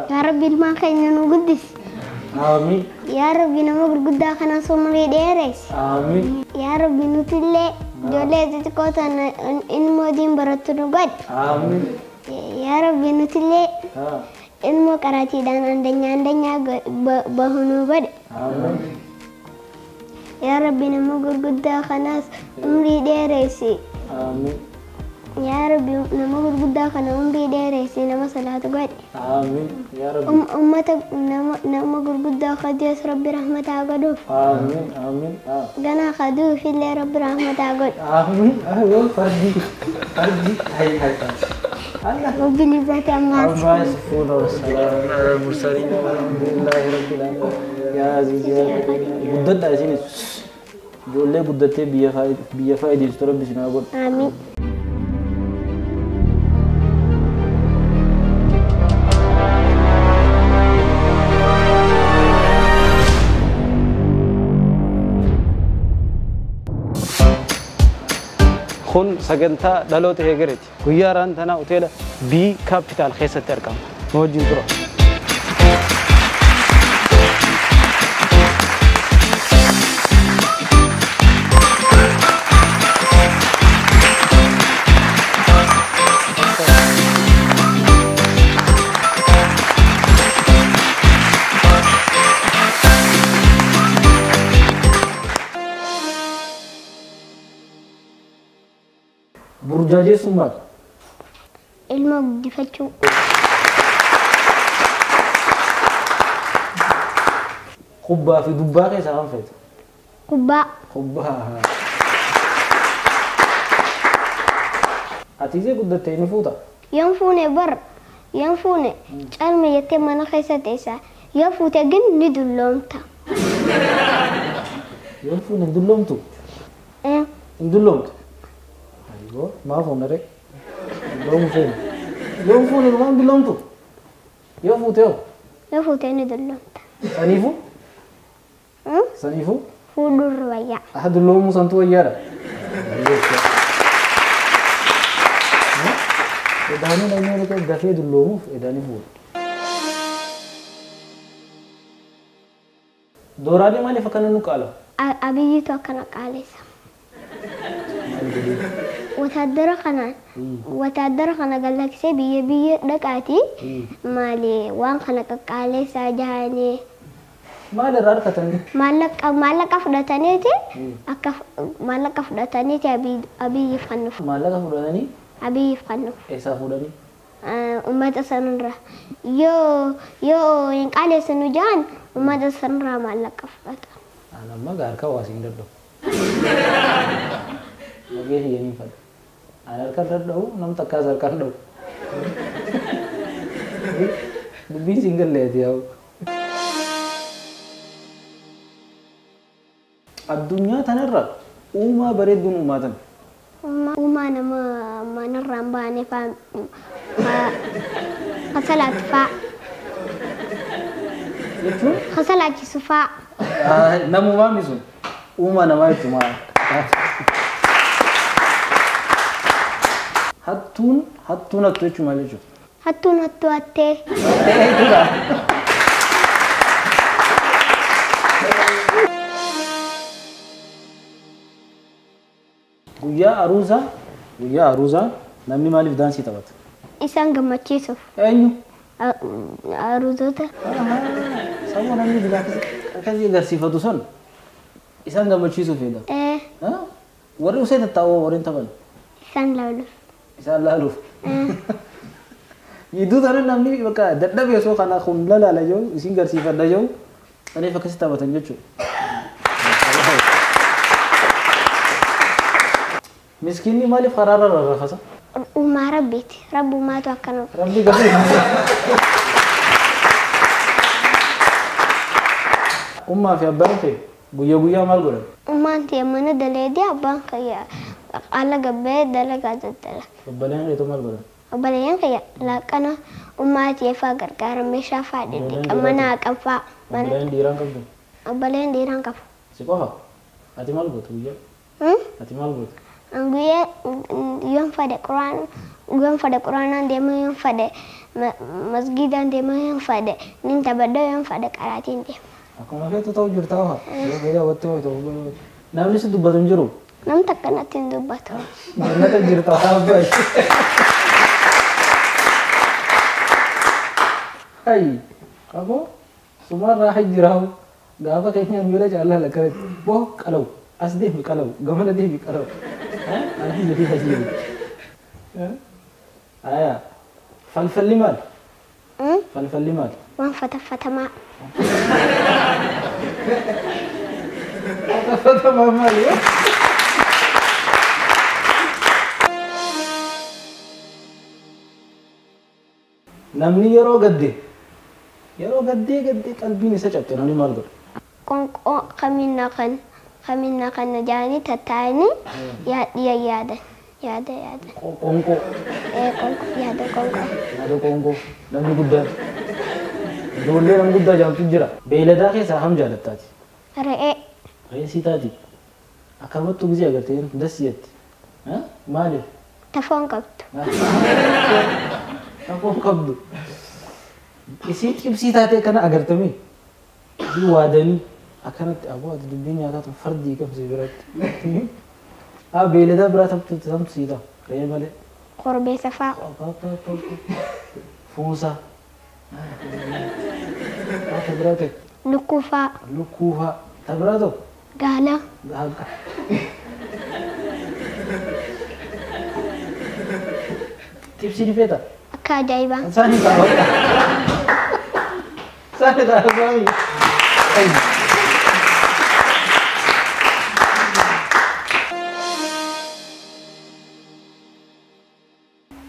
Yaa Rabbi, ilmaan keenya nu guddisi. Amiin. Yaa Rabbi, nama gurguddaa kana umurii dheeressi. Amiin. Yaa Rabbi, nuti illee ijoollee xixiqqoo tana ilmoo diin barattu nu godhi. Amiin. Yaa Rabbi, nuti illee ilmoo qaraatiidhaan andanyaa andanyaa bahu nu godhi. Amiin. Yaa Rabbi, nama gurguddaa kanaas umrii dheeressi. Amiin. Yaa Rabbi, nama gurguddaa kana umrii dheeressi, nama salaatu godhi. Amiin. Yaa Rabbi. Ummata nama gurguddaa kajees Rabbi rahmataa godhuuf. Amiin. Amiin. Ganaa kaduufillee Rabbi rahmataa godhu. Amiin. Ayoo fardi. Fardi. Hay hay. Allah. Rabbi lizzati ammaa. عما يصفون والسلام على المرسلين والحمد لله رب العالمين. يا عزيز يا كريم, guddadha isinis, ijoollee guddattee biyya faayideessitu Rabbi isin haa godhu. Amiin. Kun sagantaa dhaloota eegareeti. Guyyaa har'aan tanaa hoteela B Capital keessatti argama. Nu wajjin tura. Burjaajessuun maali? Ilma guddifachuu. Kubbaa fi dubbaa keessaa kan feetu? Kubbaa. Kubbaa. Ati isee guddattee ni fuuta? Yoon fuune bar, yoon fuune calma jettee mana keessa teessa. Yoo fuute gin ni dulloomta. Yoon fuune hin dulloomtu? Eh. Hin dulloomtu? Ayyoo, maa fuuna ree? Dulloomuu feene. Yoon fuune dhumaa hin dulloomtu? Yoo fuute hoo? Yoo fuute ni dulloomta. Saniifuu? Hmm? Saniifuu? Fuudhurra wayyaa. Ah, dulloomuu santu wayyaadha. Edaanii namni tokko dafee dulloomuuf edaanii fuudha. Dooraalee maaliif akkana nu qaala? Abiyyitu akkana qaalessa. Maal godhee? Wataadara kanaan, wataadara kana galaksee biyya biyya dhaqaatii maali waan kana qaqqaaleessaa jahanii. Maal irraa harkatanii? Maallaqa fudhataniiti, akka maallaqa fudhataniiti Abiyyiif kennuuf. Maallaqa fudhatanii? Abiyyiif kennuuf. Eessaa fuudhanii? Uummata sanarraa. Yoo hin qaalessinu jahan, uummata sanarraa maallaqa fudhata. Ani amma harka waa siin dadhabu. Nagee hiyyanii fadha. Ani harka dadhabu, nam takkaas harka hin dhabu. Dubbiin siin galleeti yaa'u. Addunyaa tanarra uumaa bareedduun uumaa tana. Uumaa nama manarraa hin baane faa, ka salaatu faa. Jechuun? Ka salaachisu faa. Namumaa mi sun? Uumaa namaa jechuudha. Hattuun hattuun hattu jechuun maal jechuudha? Hattuun hattuu hattee. Jechuudha. Guyyaa aruuzaa namni maaliif daansii taphata? Isaan gammachiisuuf. Eenyu? Aruuzota. Sababa namni biraa akkasii agarsiifatu sun isaan gammachiisuuf fedha. Ee. Warri usee tattaa'oo warreen taphan? Isaan laaluuf. Isaan laaluuf. Gidduu tana namni bakka dadhabee osoo kana kun lalaala jiru, isin garsiifadha jiru, saniif akkasii taphatan jechuudha. Miskiinni maaliif karaarra rarrafasa? Uumaa Rabbiiti. Rabbumaatu akkana. Rabbi gafee. Ummaa fi abbaan kee guyyaa guyyaa maal godhan? Ummaan tiyya mana daleedee, abbaan kiyya ala gabbee dalagaa daddala. Obboleen keetu maal godhan? Obboleeyyan kiyya laaqana ummaa tiyya faa gargaara, meeshaa faa dhidhiqa, mana haqan faa. Obboleen dhiiraan qabdu? Obboleen dhiiraan qabu. Si qofa? Ati maal gootu guyyaa? Hmm? Ati maal gootu? Guyyaa yoon fedhe quraan yoon fedhe quraanaan deema, yoon fedhe masgiidaan deema, yoon fedhe nin taphadha, yoon fedhe qaraatiin deema. Akkuma feetu ta'u jirta haa. Yoo fedhe hawwattee ho'itu. Namni si dubbatu hin jiru. Namni takka natti hin dubbatu. Jannata jirta haa abbaa. Hayyi aboo sumarraa hajjiraahu gaafa keenyaan bira caalaa lakkanatti boo qalawu as deemi qalawu gamana deemi qalawu. Alhamdulillah jiru. Aya falfalli maal? Falfalli maal? Waan fataffatamaa. Fataffatamaa maali? Namni yeroo gadde yeroo gaddee gaddee qalbiin isa cabxe namni maal godha? Qonqoo kamiin kan kamiin kan jaanii tattaa'anii yaadan yaada yaada. Qonqoo. Qonqoo yaada qonqoo. Yaada qonqoo namni guddaan. Ijoollee nama guddaa jaamtu jira. Beeyladaa keessaa ham jaalattaati? Re'ee. Re'ee sii taati. Akkamittuu gisee agartee das jetti. Maaliif? Tafoon qabdu. Tafoon qabdu. Isii cibsii taatee kana agartamee isii waadanii akkanatti aboo ati dubbii nyaataa tun fardii qabsi biratti. Haa beeyladaa biraa tamtu tamtu sii ta'a re'ee malee. Korbeessa fa'aa. Fuusaa. Ta biraa ta'e. Lukkuu fa'aa. Lukkuu fa'aa. Ta biraa ta'u. Gaala. Gaala. Tibsii ni feeta? Akka ajaa'ibaa. Isaanii ta'a. Isaanii ta'a isaanii.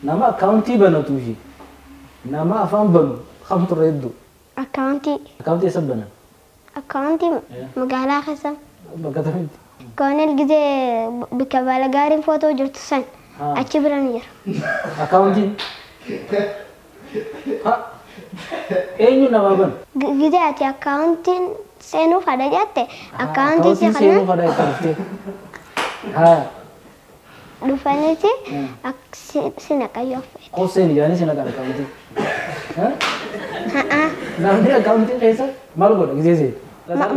Nama akkaawuntii banatuu fi nama afaan banu kamtu irra hedduu? Akkaawuntii. Akkaawuntii eessa banan? Akkaawuntii magaalaa keessa. Bakka kamitti? Koonel gizee bakka baala gaariin footoo jirtu san achi bira ni jira. Akkaawuntiin? Eenyu nama banu? Gizee ati akkaawuntiin seenuu fadha jette akkaawuntii si kana. Seenuu fadha jette dhuftee. Haa. Dhufaniiti si naqayyoo feete. Qosseen ijaanii si naqan akkaawuntii. Namni akkaawuntii keessa maal godha gizee seenu?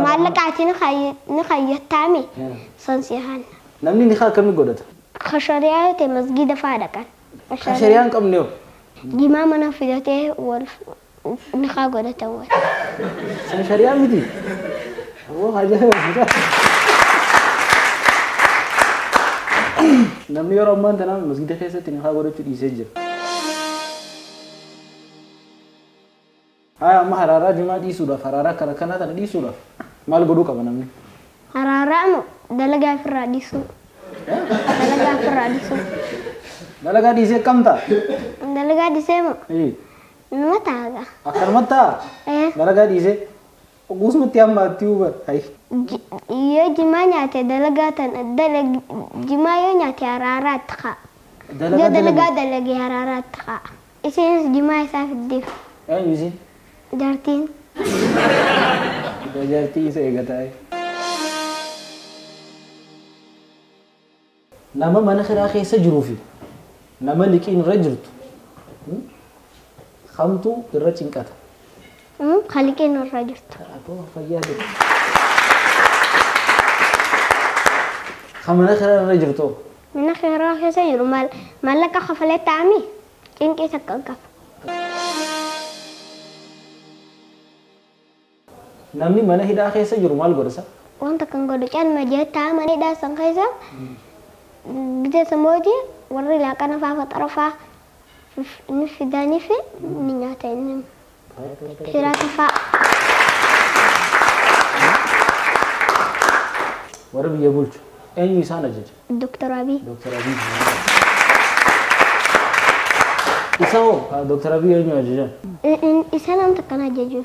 Maallaqa ati ni kayyattaami san si hanna. Namni ni akkamii godhata? Kashariyaa yoo ta'e masgiida fa'aa dhaqan. Kashariyaa hin qabne hoo? Jimaa mana fidatee wal ni kaa godhatan wal. San shariyaa miti. Aboo hajaa. Namni yeroo ammaan tanaa masgiida keessatti ni kaa godhachuu dhiisee jira. Haa amma haraaraa jimaa dhiisuudhaaf haraaraa kana kanaa tana dhiisuudhaaf maal godhuu qaba namni? Haraaraa moo dalagaa ofirraa dhiisuu? Dalagaa ofirraa dhiisuu. Dalagaa dhiisee akkam ta'a? Dalagaa dhiisee moo? Nama taaga. Akkanumatti ta'a? Dalagaa dhiisee guusumatti hamma atti hubar. Yoo jimaa nyaate dalagaa tana jimaa yoo nyaate haraaraatti ka'a. Yoo dalagaa dalagee haraaraatti ka'a. Isinis jimaa isaa fiddeef. Eenyu isin? Jaartiin. Jaartii isa eegataa. Nama mana kiraa keessa jiruu fi nama liqiin irra jirtu kamtu irra cinqata? Ka liqiin irra jirtu. Aboo fayyaa ta'e. Ka mana kiraa irra jirtu? Mana kiraa keessa jiru maallaqa kafalee taa'ami cinqii takka hin qabu. Namni mana hidhaa keessa jiru maal godha isa? Wanta kan godhu calma jee ta'a mana hidhaa san keessa gizee samooti warri laaqana fa'aa faxara fa'aa ni fidanii fi ni nyaata inni. Hiraata fa'aa. Warra biyya bulchu eenyu isaan ajaja? Dooktar Abiy. Dooktar Abiy. Isa hoo Dooktar Abiy eenyu ajaja? Isa namta kan ajaju.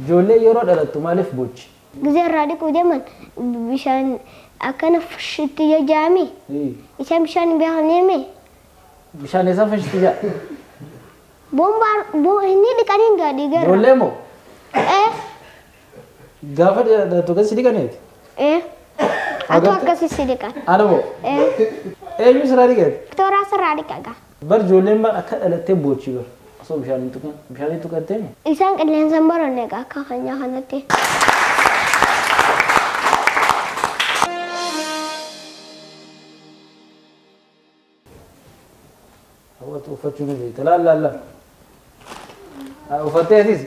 Ijoollee yeroo dhalattu maaliif boochi? Gizee irraa dhiquu deeman bishaan akkana fushitti yoo jaame isaan bishaan hin beekamneeme. Bishaan eessa fushitti jaa? Bombaa inni dhiqanii hin gaadhi gara. Ijoollee moo? Gaafa dhalattu kan si dhiqaneeti? Ee. Atu akkasii si dhiqan. Ana moo? Ee. Eenyu sirraa dhiqate? Tooraa sirraa dhiqa gaa. Bar ijoolleen bar akka dhalattee boochi bar. Osoo bishaan hin tuqin. Bishaan hin tuqattee mi? Isaan qilleensa hin baranne egaa akka keenyaa kanatti. Hawwatu uffachuu ni beekta. Laal laal laal. Uffattee atis?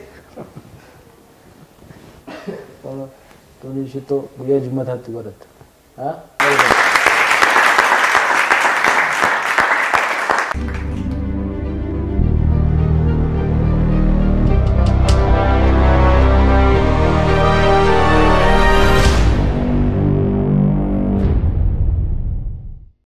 Tuni shittoo guyyaa jimmataatti godhatta.